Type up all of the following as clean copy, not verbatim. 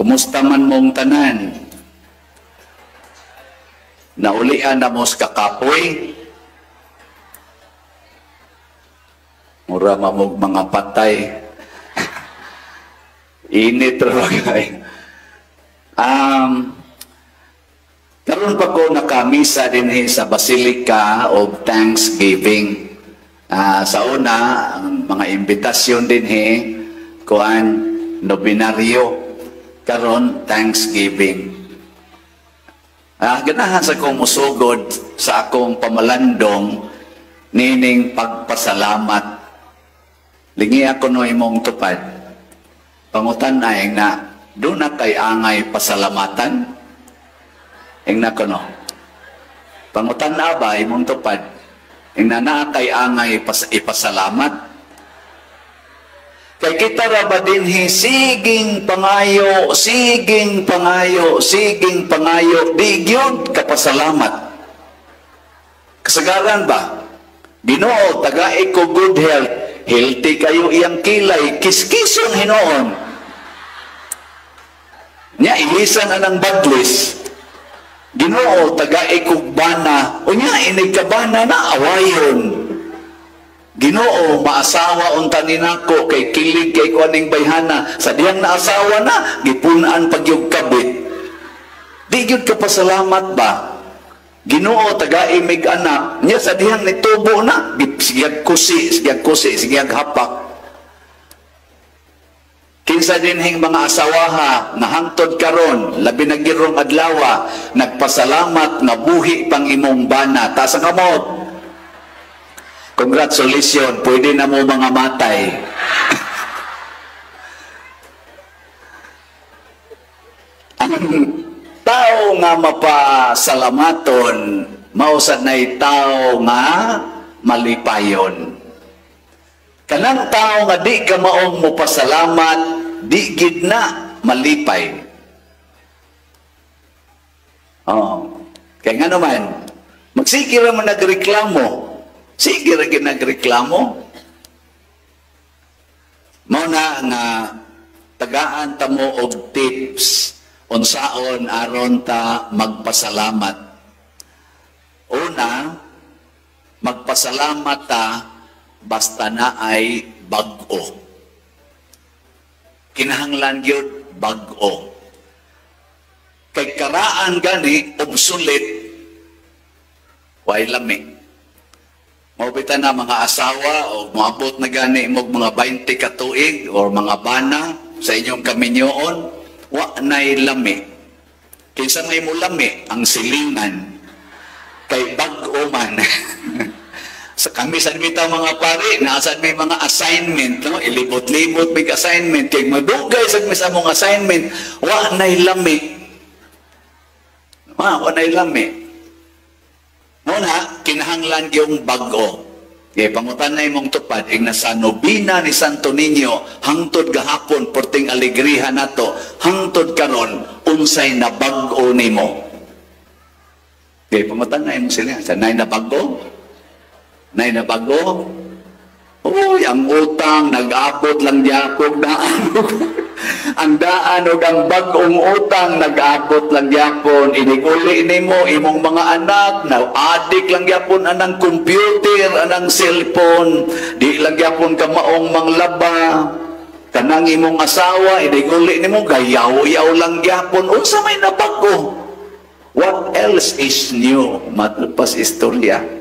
Kumusta man mong tanan? Naulian na mo sa kakapoy? Mura mamog mga patay. Init ra kay. Karon pa ko nakamisa dinhi sa Basilica of Thanksgiving. Sa una, ang mga imbitasyon dinhi kuan nobinaryo, karon Thanksgiving. Ganahan sa kong musugod sa akong pamalandong nining pagpasalamat. Lingi ako no imong tupad. Pangutan ay na doon na kay angay pasalamatan. Ingna ko no. Pangutan na ba imong tupad? Ingna na kay angay ipasalamat. Kay kita ra ba dinhi siging pangayo, siging pangayo, siging pangayo, di gyud kapasalamat. Kasagaran ba? Ginoo, tagai ko good health, healthy kayo iyang kilay, kiskison hinoon. Nya ilisan anang badlis. Ginoo, tagai ko bana, unya inig ka bana na awayon. Ginoo, maasawa unta ni nako kay kilig kay ko aning bayhana. Sa diyang naasawa na, gipun-an pagyug kabit. Di gyud ka pasalamat ba? Ginoo, tagai mig anak. Nya sa diyang nitubo na, sigag kusi, sigag kusi, sigag hapak. Kinsa dinhing mga asawaha nga hangtod karon, labi na girong adlawa, nagpasalamat nga buhi pang imong bana. Taas ang kamot. Congratulations, pwede na mo mga matay. Ang tao nga mapasalamaton, mausad na'y tao nga malipayon. Kanang tao nga di ka maong mopasalamat, di gid na malipay. Oh. Kaya nga naman, magsige ra man nagreklamo. Sige ra gid nagreklamo. Mao na nga tagaan ta mo og tips unsaon aron ta magpasalamat. Una, magpasalamat ta basta na ay bag-o. Kinahanglan gyud bag-o. Kay karaan gani obsolete, way lami. Maupita na mga asawa o moabot na gani mo mga 20 ka tuig or mga bana sa inyong kaminyoon, wa nay lami. Kinsa may mo lami? Ang silingan. Kay bag-o man. Sa kami sa bitaw mga pare, nasa may mga assignment, no? Ilibot-libot may assignment. Kay madugay sa mis among assignment, wa nay lami. Wa nay lami. Muna, kinahanglan yung bag-o. Kaya pangutan na imong tupad, ing nasa nobina ni Santo Niño, hangtod gahapon, porting alegriha nato, hangtod karon, unsay na bag-o nimo. Kaya pangutan na imong sila, sa nay na bag-o? Nay na bag-o? Uy, ang utang, nag-abot lang gyapon daan. Ang daan og ang bag-ong utang, nag-abot lang gyapon. Inig-uli nimo imong mga anak, na adik lang gyapon anang computer, anang cellphone, di lang gyapon ka maong manglaba. Kanang imong asawa, inig-uli nimo gayaw-yaw lang gyapon. Unsa may nabag-o? What else is new? Matpas istorya.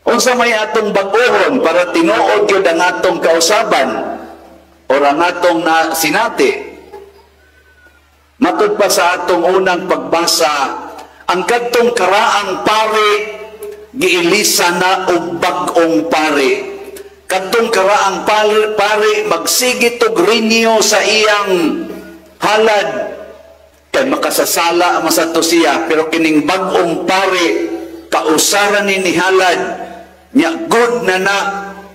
Unsa may atong bag-ohon para tinuod gyud ang atong kausaban o ang atong na sinati? Matud pa sa atong unang pagbasa, ang kadtong karaang pare giilisa na og bag-ong pare. Kadtong karaang pare magsigit og rinyo sa iyang halad kay makasasala man sa to siya, pero kining bag-ong pare kausaran ni halad nya, good na na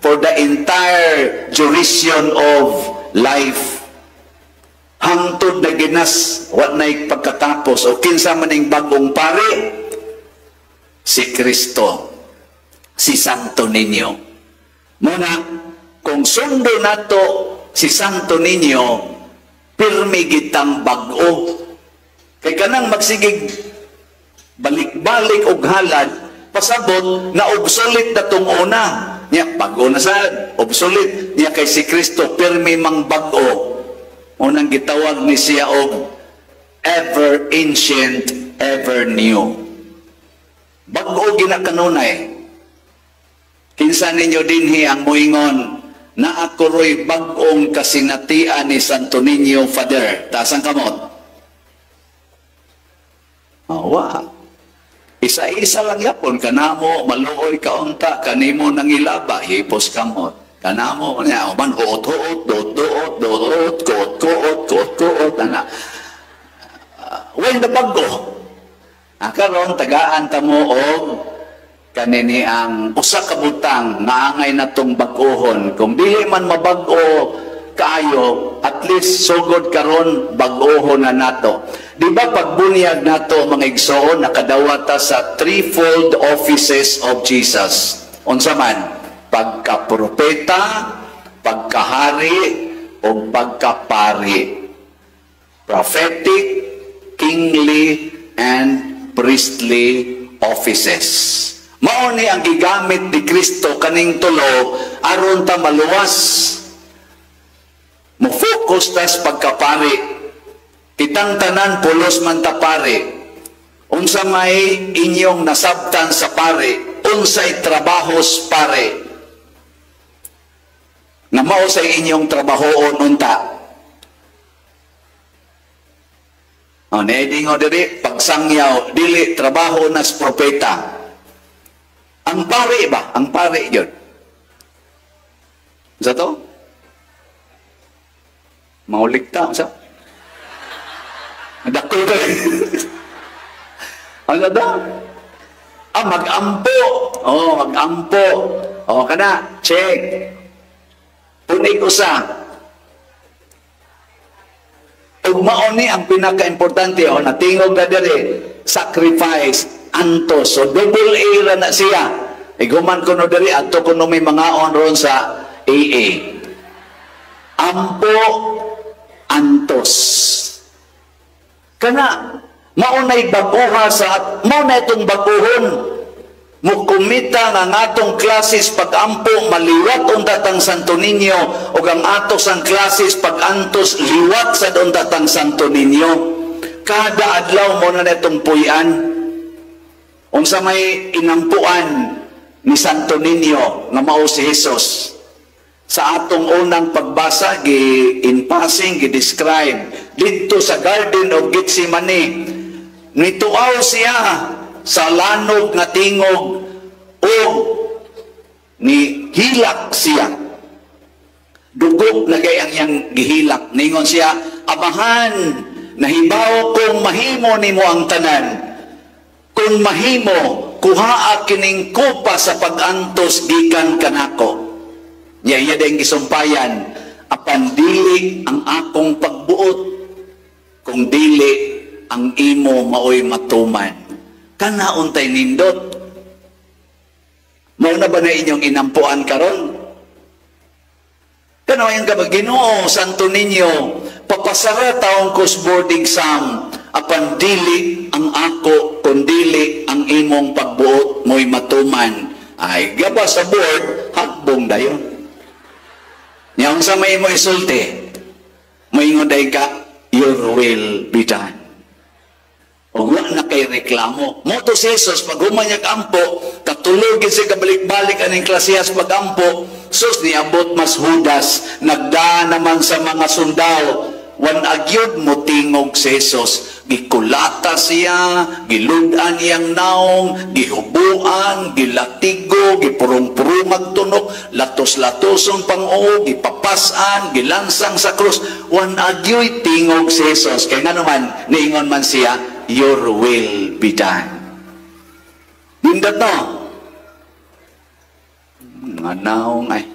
for the entire duration of life. Hangtod na ginas, wa na'y pagkatapos. O kinsa man ning bag-ong pare? Si Kristo, si Santo Niño. Muna, kung sundo nato si Santo Niño, Pirmi gitang bag-o. Kay kanang magsigig balik-balik og halad, pasabot na obsolete na tong una. Nya bag-o na sad, obsolete. Nya kay si Kristo pirmi mang bag-o. Unang gitawag ni siya og ever ancient, ever new. Bag-o ginakanunay. Kinsa ninyo dinhi ang moingon na ako ro'y bag-ong kasinatian ni Santo Niño, Father? Taas ang kamot. Oh, wa. Isa-isa lang yapon kanamo maluoy kaunta kanimo nangilaba, hipos kamot. Kanamo niya man huot-huot, duot-duot, duot, kuot-kuot, kuot-kuot ana. When the bago. Ah, karon tagaan ta mo og kanini ang usa ka butang nga angay natong bag-ohon. Kung dili man mabag-o kaayo, at least sugod karon bag-ohon na nato. Di ba pagbunyag nato, mga igsoon, nakadawata sa threefold offices of Jesus? Unsa man? Pagkapropeta, pagkahari, o pagkapari. Prophetic, kingly, and priestly offices. Mao ni ang gigamit ni Kristo kaning tulo aron ta maluwas. Mo-focus tas pagkapari. Kitang tanan pulos man ta pari. Unsa may inyong nasabtan sa pari? Unsay trabahos pare? Nga mao sa inyong trabahoon unta. Oh, niadingo diri pagsangyaw dili trabaho nas propeta. Ang pare ba? Ang pare yun. Sa to? Mauligta sa? Dakol ka. Ano daw? Ah, mag-ampo. Oh, mag-ampo. Oh, kana, check. Punig usa. Ug mao ni ang pinaka-importante, oh, natingog na diri, sacrifice, antos. So double A ra na siya. Iguman ko no diri adto kuno may mga on ron sa AA. Ampo, antos. Kana maunay bag-oha sa mao na itong bag-ohon. Mukumita nga ngatong klasis pag-ampo maliwat unta tang Santo Niño ug ang atos ang klasis pag-antos liwat sa unta tang Santo Niño. Kada adlaw mo na itong puy-an. Unsa may inampuan ni Santo Niño nga mao si Jesus. Sa atong unang pagbasa, gi in passing, gi-describe didto sa Garden of Gethsemane, nituaw siya sa lanog nga tingog o ni hilak siya. Dugo lagay ang iyang gihilak. Ningon siya, "Amahan, nahibaw kong mahimo nimo ang tanan. Kung mahimo, kuhaa kining kupa sa pag-antos gikan kanako." Niya iya din gisumpayan, "Apan dili ang akong pagbuot, kung dili ang imo maoy matuman." Kana untay nindot. Mao na ba na inyong inampuan karon? Kana yung ka Ginoo, Santo Niño, papasara taong kos board exam, apan dili ang ako, kundili ang imong pagbuot mo'y matuman. Ay, gaba sa board, hakbong dayon. Nya unsa may imo isulti? Moingon day ka, "Your will be done." O wa na kay reklamo. Mo to si Jesus, pag humanyag ampo, katulog gid siya kabalik-balik aning klasiyas pag-ampo, sus niabot mas Judas, nagda naman sa mga sundao, wan agyod mo tingog si Jesus. Gikulata siya, giludan iyang naong, gihubuan, gilatigo, gipurong-purong tunok, latos-latoson pang-o, gipapasan, gilansang sa krus. Wan agyoy tingog si Jesus. Kaya nga naman, niingon man siya, "Your will be done." Nindot no? Nga naong ay.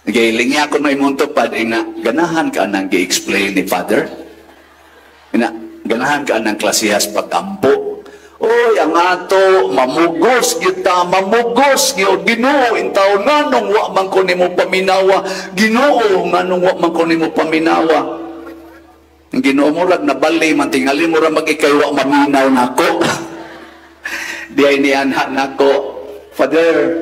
Giling niya ako may imong tupad, ina, ganahan ka nang gi-explain ni Father? Ina, ganahan ka nang klasihas pag-ampo? Oy, ang ato, mamugos kita, mamugos gyud, Ginoo, intaw nganong wa man ko nimo paminawa? Ginoo, nganong wa man ko nimo paminawa? Ang Ginoo mo lag nabali man, tingali mo ra mag-ikay wa maminaw nako. Di ay nianha nako, "Father,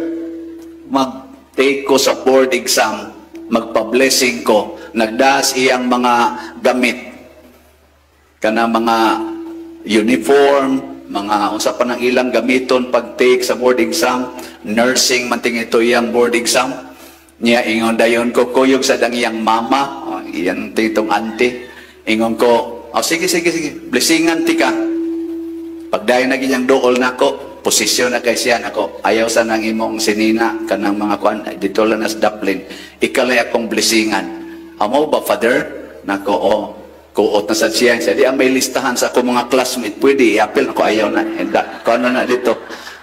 mag-take ko sa board exam, magpa-blessing ko." Nagdas iyang mga gamit kana, mga uniform, mga unsa pa nang ilang gamiton pag-take sa board exam. Nursing man ting ito iyang board exam niya. Ingon dayon ko, kuyog sa dang iyang mama, oh, iyang titong auntie. Ingon ko, "Oh, sige, sige, sige, blessingan ti ka." Pagdayon na giyang duol nako, posisyon na kay siya nako, "Ayaw sa nang imong sinina kanang mga kuan dito lang nas Dublin. Ikalay akong blessingan." "Amo ba, Father?" Nako, "Oh, kuot na sa siya." Siya, "Di ang may listahan sa akong mga classmate, pwede i-appeal." "Ako, ayaw na. Hindi, kuan na dito.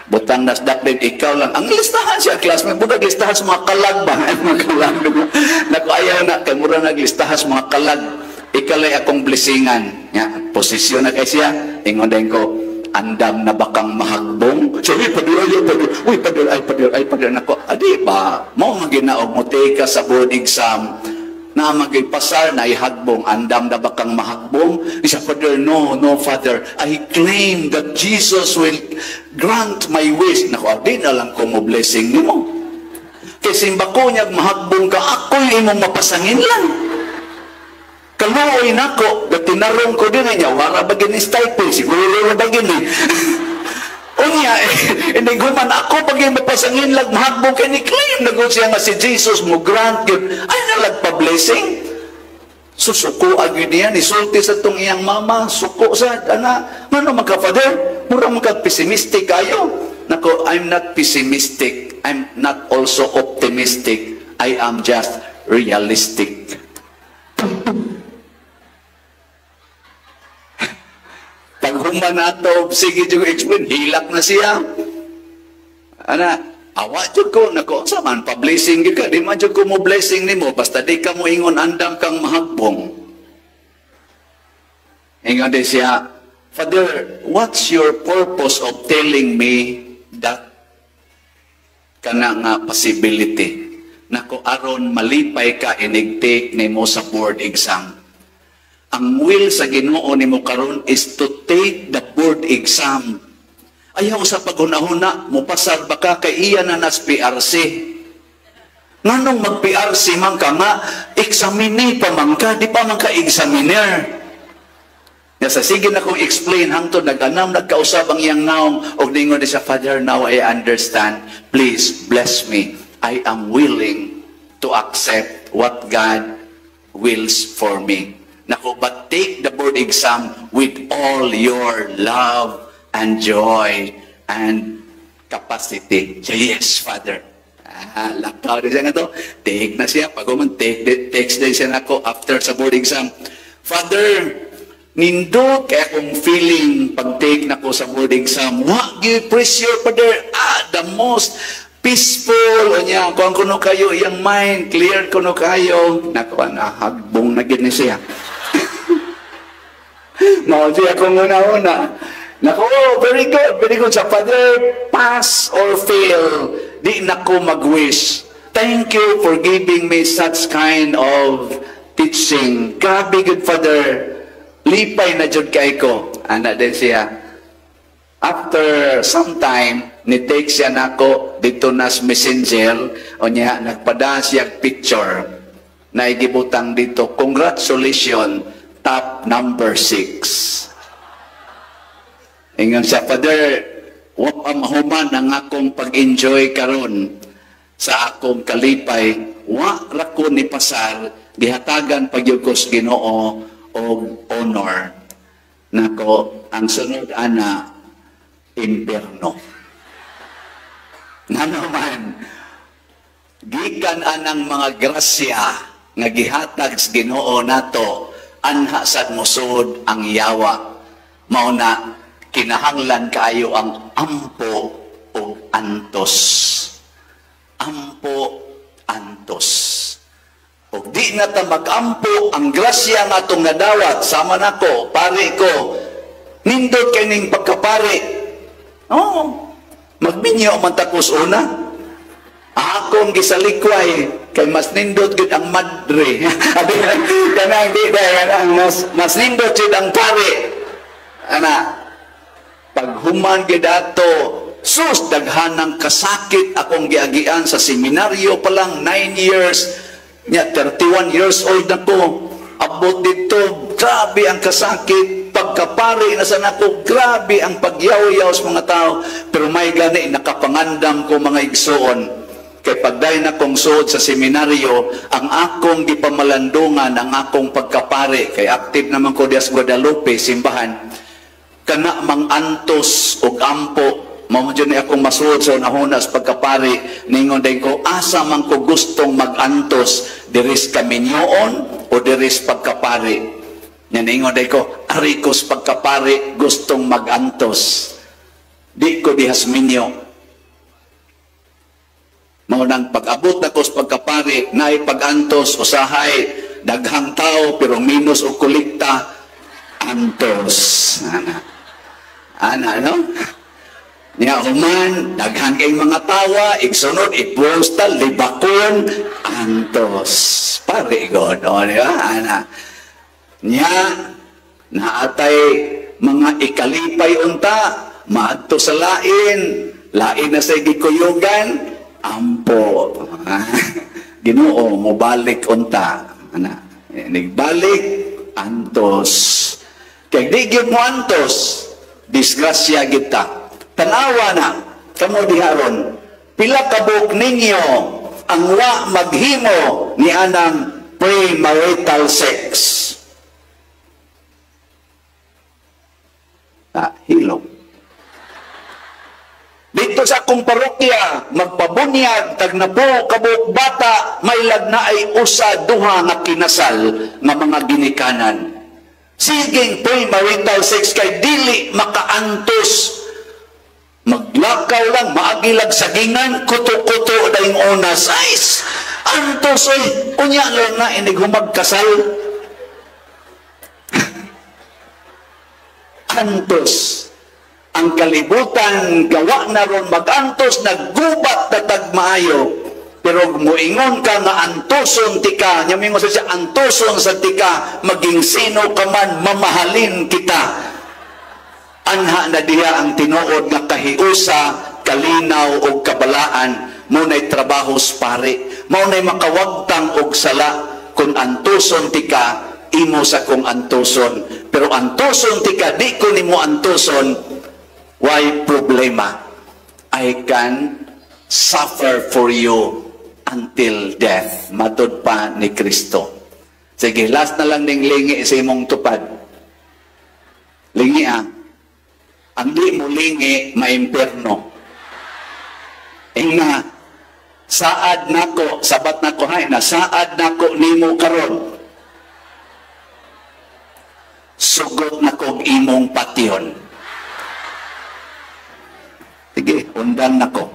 Butang nas Dublin, ikaw lang." Ang listahan siya, classmate, budag listahan sa mga kalag ba? Mga kalag. Nako, ayaw na, kay mura naglistahan sa mga kalag. "Ikalay akong blessingan." Ya, posisyon na kay siya. Ingon din ko, "Andam na ba kang mahagbong?" So, "Uy, Padre, ay, Padre, uy, Padre, ay, Padre, ay, Padre." Nako, adi ba, mo nga ginaog mo take ka sa board exam, na magipasar na ihagbong, "Andam na ba kang mahagbong?" Isa, "Father, no, no, Father. I claim that Jesus will grant my wish." Nako, di na lang ko mo blessing nimo. Kay simba ko niyag mahagbong ka, ako'y imong mapasangin lang. Kaluoy nako, gatinarong ko din niya, wala ba gini stipend, siguro ba gini. Unya, hindi human ako pag mapasangin lang mahagbong kay ni claim na siya nga si Jesus mo grant yun. Ay nalag pa blessing. Susuko agad niya, nisulti sa tong iyang mama, suko sa, ana, ngano man ka, Father, mura man ka pessimistic kayo. Nako, I'm not pessimistic. I'm not also optimistic. I am just realistic. Pag human nato, sige jud explain, hilak na siya. Ana, awa jud ko, nako, sa man, pa-blessing gyud ka, di man jud ko mo blessing nimo, basta di ka mo ingon andam kang mahagbong. Ingon din siya, "Father, what's your purpose of telling me that kana nga possibility?" Nako, aron malipay ka inig-take nimo sa board exam. Ang will sa Ginoo nimo karon is to take the board exam. Ayaw sa paghuna-huna, mupasar ba ka kay iya na nas PRC. Nganong mag-PRC man ka nga, examine pa man ka, di pa man ka examiner. Ya sa sige na kong explain hangtod nag-anam nagkausab ang iyang naong og ningon di siya, "Father, now I understand. Please bless me. I am willing to accept what God wills for me." Nako, "But take the board exam with all your love and joy and capacity." Siya, "Yes, Father." Ah, lakaw din siya nga to. Take na siya. Pag human, take, text din siya nako after sa board exam. "Father, nindot kay akong feeling pag take nako sa board exam. Wa gyud pressure, Father. Ah, the most peaceful niya. Kung kuno kayo iyang mind, clear kuno kayo." Nako, nahagbong na gid ni siya. Mao siya akong una-una. Nako, oh, very good, very good. Sa Father, pass or fail, di nako mag-wish. Thank you for giving me such kind of teaching. Grabe good, Father. Lipay na jud kay ko. Ana din siya. After some time, ni-take siya nako dito nas Messenger, o niya, nagpada siya picture na igibutang dito, "Congratulations, top number 6." Ingon siya, "Father, wa pa mahuman ang akong pag-enjoy karon sa akong kalipay, wa ra ko ni pasar, gihatagan pagyud ko sa Ginoo og honor." Nako, ang sunod ana, impierno. Ngano man, gikan anang mga grasya nga gihatag sa Ginoo nato, anha sad mosud ang yawa. Mao na kinahanglan kaayo ang ampo o antos. Ampo, antos. Og di na ta mag-ampo, ang grasya nga atong nadawat, sama nako, pare ko, nindot kay ning pagkapare. Oo, magminyo man takos una. Akong gisalikway. Kay mas nindot gyud ang madre. Kanang di dai kanang mas nindot gyud ang pare. Ana, paghuman gyud ato, sus, daghanang kasakit akong giagian sa seminaryo pa lang, 9 years. Nya 31 years old na ko. Abot dito, grabe ang kasakit. Pagkapari na sa nako, grabe ang pagyaw-yaw sa mga tao. Pero may gani, nakapangandam ko, mga igsoon. Kay pagday na kong suod sa seminaryo, ang akong gipamalandungan, ang akong pagkapare, kay active naman ko dias Guadalupe, simbahan, kana mang antos og ampo, mao jud ni akong masuod sa unahunas pagkapari, ningon din ko, asa man ko gustong magantos, diris kaminyoon o diris pagkapari. Nya ningon din ko, ari ko sa pagkapari gustong magantos. Di ko dihas minyo. Mao nang pag-abot nako sa pagkapari, naay pag-antos, usahay, daghang tao, pero minus og kolekta, antos. Ana. Ana, no? Nya human, daghan kay mga tawa, igsunod, iposta, libakon, antos. Pare god, o, di ba? Ana. Nya, naatay mga ikalipay unta, maadto sa lain, lain na sa gikuyugan, ampo. Ginoo, mobalik unta. Ana, nagbalik, antos. Kay di gyud mo antos, disgrasya kita. Tanawa na, kamo diharon, pila ka buok ninyo ang wa maghimo ni anang premarital sex? Ah, hilom. Dito sa akong parokya, magpabunyag, tagnapo, kabuok bata, may lagna ay usa, duha nga kinasal nga mga ginikanan. Siging premarital sex kay dili makaantos. Maglakaw lang, maagilag sagingan, kuto-kuto dayong onas. Ay, antos oy, unya lang na inig humagkasal. Antos. Ang kalibutan, gawa na ron magantos, naggubat na tagmaayo. Pero muingon ka nga antoson tika, nyamingon sa siya, antoson sa tika, maging sino ka man, mamahalin kita. Anha na diha ang tinuod nga kahiusa, kalinaw og kabalaan, muna'y trabaho sa pare, maunay makawagtang og sala, kung antoson tika, imo sa kong antoson. Pero antoson tika, di ko nimo antoson, why problema? I can suffer for you until death. Matod pa ni Kristo. Sige, last na lang ning lingi sa imong tupad. Lingi ah. Ang di mo lingi, maimperno. Inga, saad nako, sabat nako, hay, na saad nako nimo karon. Sugot nako imong patyon. Sige, undan nako.